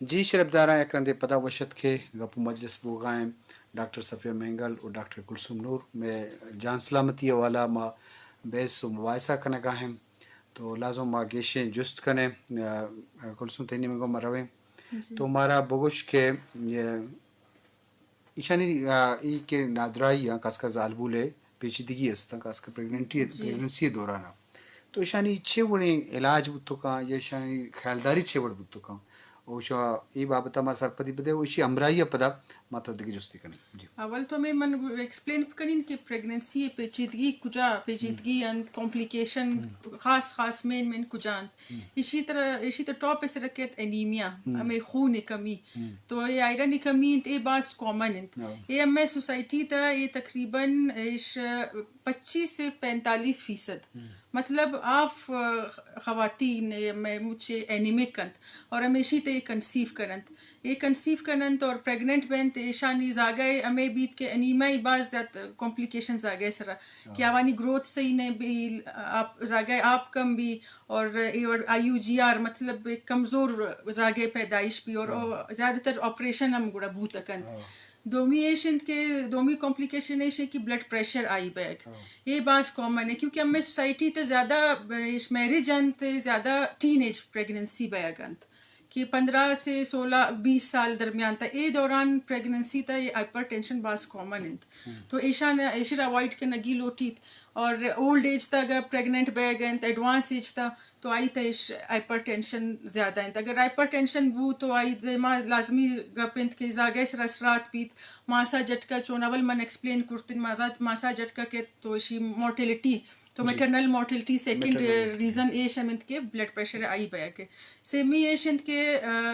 جی شرپداراں، یک رندے پدا وش اتکے، گپ و مجلس بوگا ایں ڈاکٹر صفیہ مینگل و ڈاکٹر کلثوم نور۔ مئے جان سلامتی حوالہ ما بحث و مباحثہ کنگا ایں، تو لازم ما گیشیں جست کنیں۔ آ، کلثوم تئی نیمگا ما رویں۔ جی۔ تو مارا بگوش کہ، آ، ایشانی، آ، ای کہ نادراہی آں، خاص کر زالبول ء پیچیدگی است، خاص کر پریگننٹی، جی۔ پریگننسی دوران آں۔ تو ایشانی چے وڑیں علاج بوت کن یا ایشانی خیالداری چے وڑ بوت کن؟ او شما ای بابت ما سرپدی بدے، او ایشی ہمراہی پدا ما تو دگہ جستی کنیں۔ جی۔ اول تو میں من ایکسپلین کنین کہ پریگننسی پیچیدگی کجا پیچیدگی انت، کمپلیکیشن خاص خاص مین مین کجا انت۔ ایشی طرح، ایشی تو ٹاپ اس رکھت انیمیا، ہمیں خون کمی۔ تو اے آئرن کمی انت، اے باز کامن انت۔ اے ہمیں سوسائٹی تا اے تقریباً ایش پچیس سے پینتالیس فیصد، مطلب، آف، آ، خواتین اے ہمیں مچے اینیمک انت اور ہمیشی تے کنسیو کننت۔ اے کنسیو کننت اور پریگننٹ بنت، ایشانی زاگہ ہمیں بیت کہ انیمیا باز زیادہ کمپلیکیشن زاگہ سرا کہ آوانی گروتھ صحیح نہ بی، آپ، زاگہ آپ کم بی، اور اے وڑ آئی یو جی آر، مطلب، ایک کمزور زاگے پیدائش بی اور او زیادہ تر آپریشن ہم گڑا بوت کنت۔ دومی ایش انت کہ دومی کمپلیکیشن ایش انت کہ بلڈ پریشر ہائی بیگ۔ اے باز کامن ہے کیونکہ ہمیں سوسائٹی تے زیادہ ایش میرج انت، زیادہ ٹین ایج پریگننسی بیگ انت کہ پندرہ سے سولہ بیس سال درمیان تا اے دوران پریگننسی تا اے ہائپر ٹینشن باز کامن انت۔ تو ایشان، ایشرا اوائڈ کنگی لوٹیت۔ اور اولڈ ایج تا اگر پریگننٹ بیگ انت، ایڈوانس ایج تا، تو آئی تا ایش ہائپر ٹینشن زیادہ انت۔ اگر ہائپر ٹینشن بو تو آئی دیما لازمی گپ انت کہ زاگہ سر اثرات بیت۔ ماسا جھٹکا چون اول من ایکسپلین کرتن، ماسا، ماسا جھٹکا کہ تو ایشی مورٹیلٹی، تو میٹرنل مورٹیلٹی سیکنڈ ریزن ایش ہم انت کہ بلڈ پریشر ہائی بیگ ہے۔ سیمی ایش انت کہ، آ،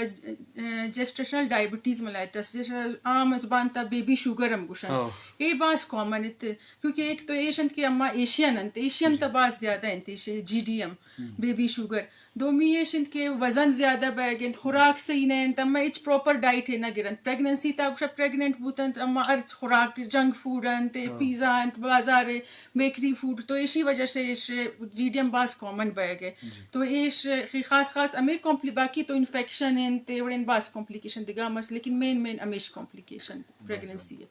آ، جیسٹیشنل ڈائبٹیز ملائٹس، جیسے عام زبان تا بیبی شوگر ہم گوشن۔ اے باز کامن انت، کیونکہ ایک تو ایش انت کہ اما ایشین انت، ایشین تا باز زیادہ انت، ایش جی ڈی ایم، بیبی شوگر۔ دومی ایش انت کہ وزن زیادہ بیگ انت، خوراک صحیح نہ انت، اما ہچ پراپر ڈائٹ ہے نہ گرنت۔ پریگننسی تا گوشا پریگننٹ بوتنت، اما ہر خوراک، جنک فوڈ انت، پیزا انت، بازار بیکری فوڈ، تو ایشی وجہ سے ایش جی ڈی ایم باز کامن بیگ ہے۔ تو ایش خاص خاص ہمیں کمپلی-، باقی تو انفیکشن انت، اے وڑیں باز کمپلیکیشن دگہ مس، لیکن مین مین ہمیش کمپلیکیشن پریگننسی ہے۔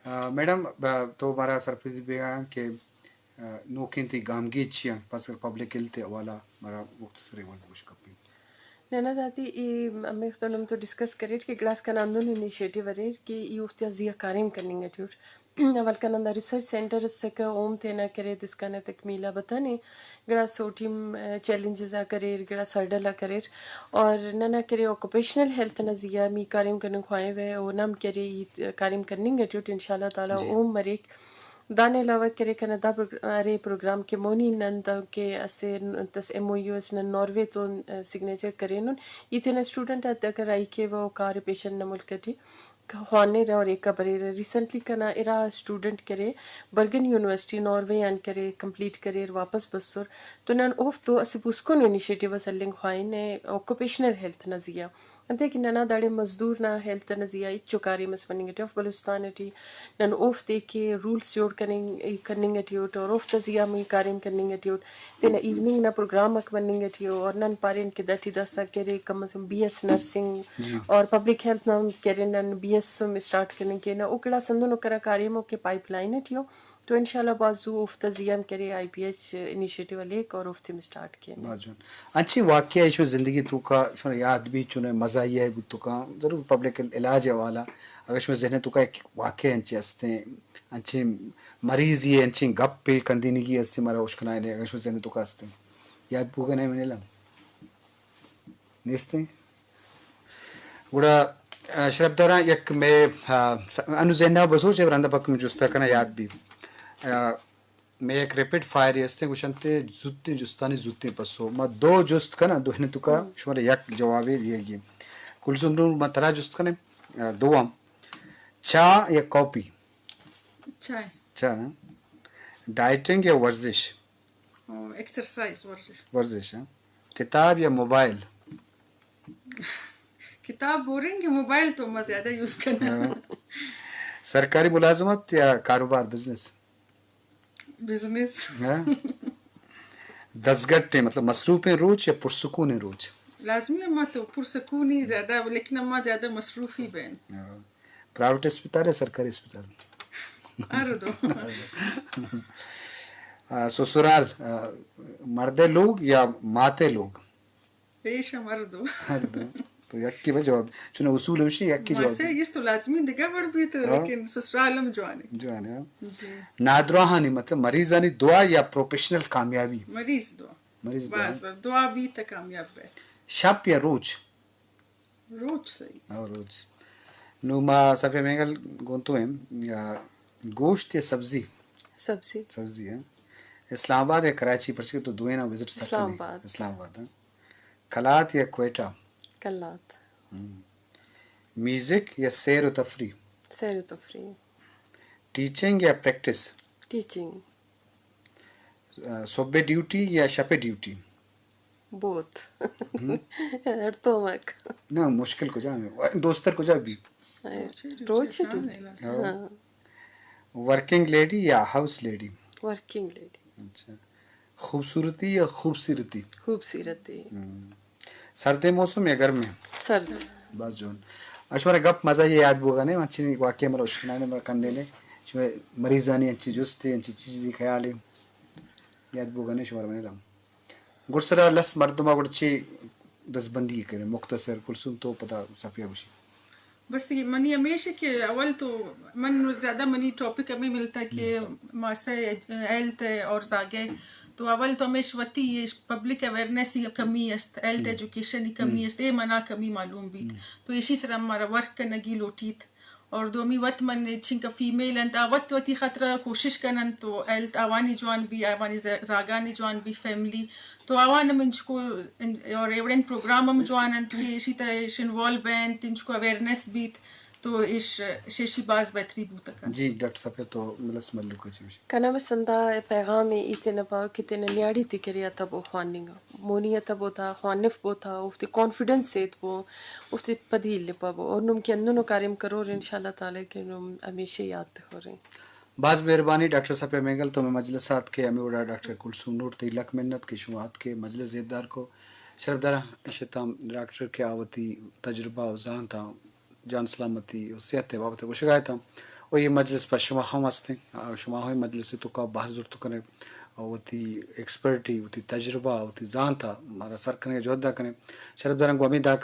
آ، میڈم، ب-، تو مارا سرپدی بیا کہ، آ، نوکیں تئی گامگیج چی انت، خاص کر پبلک ہیلتھ حوالہ مارا مختصر وڑ گوش کپی۔ نہ، نہ، داتی، ای ہمے وخت نم تو ڈسکس کریٹ کہ گڑاس کنا ہندن انیشیٹو اریر کہ ای اوفتیا زیا کاریم کننگ اٹی اٹ۔ اول کنا دا ریسرچ سینٹر اسکہ، اوم تینا کرے دسکان تکمیلہ بتنے۔ گڑاس اوٹی، م، چیلنجز آ کریر، گڑاس ہرڈل آ کریر۔ اور ننا کرے آکوپیشنل ہیلتھ نا زیا می کاریم کننگ خواہوے، او نم کرے ای کاریم کننگ اٹی اٹ انشاءاللہ تعالی اوم مریک۔ دانے علاوہ کرے کنا دا پروگ-، ارے پروگرام کہ مونی نن دنکہ اسہ تس ایم او یو اس نن ناروے تون، آ، سگنیچر کرینن۔ ای تینا اسٹوڈنٹ آتے اگر راہی کیوہ و کارے پیشن نا ملک اٹی خوانرہ اور ایکا بریرہ۔ ریسنٹلی کنا ارا اسٹوڈنٹ کرے برگن یونیورسٹی ناروے آن کرے کمپلیٹ کریر واپس بسر۔ تو نن اوفتو اسہ پوسکن انیشیٹیو اس ہلنگ خواہن آکوپیشنل ہیلتھ نا زیہا۔ انتئے کہ ننا داڑے مزدور نا ہیلتھ ئنا زیہا ہچو کاریم اس مننگ ٹی اف بلوچستان ٹی۔ نن اوفتے کہ رولس جوڑ کننگ، کننگ ٹی اٹ اور اوفتا زیہا ہم کاریم کننگ ٹی اٹ۔ تینا ایوننگ نا پروگرام آک مننگ ٹی او اور نن پارین کہ داٹی داسا کہ ارے کم از کم بی ایس نرسنگ اور پبلک ہیلتھ نا ہم کہ ارے نن بی ایس ہم اسٹارٹ کننگ کینہ۔ او گڑاس ہندنو کنا کاریم ء کہ پائپ لائن ٹی او۔ تو انشاءاللہ بھاز زو اوفتا زی آن کرے آئی پی ایچ انیشیٹو ہلیک اور اوفتے ہم اسٹارٹ کین۔ بھاز جوان۔ انچیں واقعہ ایشو زندگی توکا ایشو یاد بھی چنے مزہ یہ ہے بوتو کا ضرور پبلک علاج حوالہ۔ اگر شما ذہن توکا ایک واقعہ انچیں ہستیں، انچیں مریض یہ انچیں گپ پہ کندینگی ہستیں مارا اشکنائے نے، اگر شما ذہن توکا ہستیں۔ یاد بوگا نہیں منی لم۔ نیستیں۔ گڑا، آ، شرپداراں یک مئے، آ، س-، انو ذہن ء بسوچ ء رندا پک من جستا کناں یاد بی۔ آ، مئے یک ریپڈ فائر استیں گوشنتے زوتیں جستانی زوتیں پسو۔ ما دو جست کناں، دوئیں توکا شمارا یک جوابے دیگی۔ کلثوم نور ما ترا جست کنیں، آ، دوم۔ چاہ یا کاپی؟ چاہ۔ چاہ۔ ڈائٹنگ یا ورزش؟ او، ایکسرسائز، ورزش۔ ورزش، ہاں۔ کتاب یا موبائل؟ کتاب بورنگ ہے، موبائل تو ما زیادہ یوز کرنا۔ ہاں۔ سرکاری ملازمت یا کاروبار، بزنس؟ بزنس۔ ہاں۔ دزگٹیں، مطلب مصروفیں روچ یا پرسکونیں روچ؟ لازمی اما تو پرسکونی زیادہ، لیکن اما زیادہ مصروفی بین۔ پرائیویٹ اسپتال یا سرکاری اسپتال؟ ہر دو۔ آ، سسرال، آ، مردے لوگ یا ماتے لوگ؟ پیش ہم ہر دو۔ ہر دو۔ تو یکی بہ جواب، چون اصول ہمشی یکی جواب۔ ماسے اس تو لازمی دگہ وڑ بھی تو، لیکن سسرال ہم جوانے۔ جوانے، ہاں۔ جی۔ نادراہانی مطلب مریضانی دعا یا پروفیشنل کامیابی؟ مریض دعا۔ مریض دعا۔ بس، دعا بھی تو کامیاب ہے۔ شپ یا روچ؟ روچ صحیح۔ ہاں، روچ۔ نو ما صفیہ مینگل گون تو ہیں، یا گوشت یا سبزی؟ سبزی۔ سبزی ہے۔ اسلام آباد یا کراچی، پرچہ کہ تو دوئیں نا وزٹ سکتے اسلام آباد۔ اسلام آباد، ہاں۔ کلات یا کوئٹہ؟ کلات۔ ہم۔ میوزک یا سیر و تفریح؟ سیر و تفریح۔ ٹیچنگ یا پریکٹس؟ ٹیچنگ۔ آ، صبح ڈیوٹی یا شپ ڈیوٹی؟ بوتھ۔ ہر تو مک۔ نہ، مشکل کجا ہے؟ دوستر کجا بھی؟ روچ ڈیوٹی۔ ہاں۔ ورکنگ لیڈی یا ہاؤس لیڈی؟ ورکنگ لیڈی۔ اچھا۔ خوبصورتی یا خوبصیرتی؟ خوبصیرتی۔ ہم۔ سردیں موسم یا گرمیں؟ سرد۔ بس جون۔ اشمارا گپ مزہ یہ یاد بوگا نے، انچی واقعہ مرا اشکنانے، مرا کندے نے۔ شما مریضانی انچی جستے، انچی چیزی خیالے یاد بوگا نے شمارا منے لم۔ گڑسرا لس مردم گڑ چی دزبندی کرے، مختصر کلثوم تو پدا صفیہ گوشی۔ بس یہ منی ہمیش ہے کہ اول تو من زیادہ منی ٹاپک ہمیں ملتا کہ ماسا ہیلتھ ہے اور زاگے، تو اول تو ہمیش وتی یہ پبلک اویئرنیس ہی کمی است، ہیلتھ ایجوکیشن ہی کمی است، اے منا کمی معلوم بیت۔ تو ایشی سر ہمارا ورک کرنگی لوٹیت۔ اور دومی وت من چنکہ فیمیل انت، آ وت وتی خاطر کوشش کننت تو ہیلتھ آوانی جوان بی، آوانی ز-، زاگانی جوان بی، فیملی تو آوان ہم انچکو ان-، اور ایوڑین پروگرام ہم جوان انت کہ ایشی تہ ایش انوالو بینت، انچکو اویئرنیس بیت، تو ایش، شیشی باز بہتری بوتگ۔ جی ڈاکٹر صاحب، تو ملس ملوک چی؟ کنا بس ہندا پیغام ای تینا پا کہ تینا نیاڑی تے کریا تبو خواننگا، مونی تبو تا خوانف بو تا، اوفتے کانفیڈنس ایت بو، اوفتے پدی الپا بو۔ اور نم کہ اندنو کاریم کرور انشاءاللہ تعالی کہ نم ہمیشہ یاد تخوریں۔ باز مہربانی ڈاکٹر صفیہ مینگل، تو میں مجلس آتکے، ہمیں وڑا ڈاکٹر کلثوم نور، تئی لکھ منت کہ شما آتکے مجلس زیبدار کو۔ شرفدار شتام ڈاکٹر کہ آ وتی تجربہ و زانت آ جان سلامتی و صحت ء بابت ء گوشگ ء اتاں۔ و اے مجلس پہ شما ہم ہستیں، آ، شما ہم مجلس ء توکا بہر زرت کنے، و وتی ایکسپرٹی، وتی تجربہ، وتی زانت ء مارا سر کنگ ء جہد ء کنے۔ شرفداراں گوں ہمے داک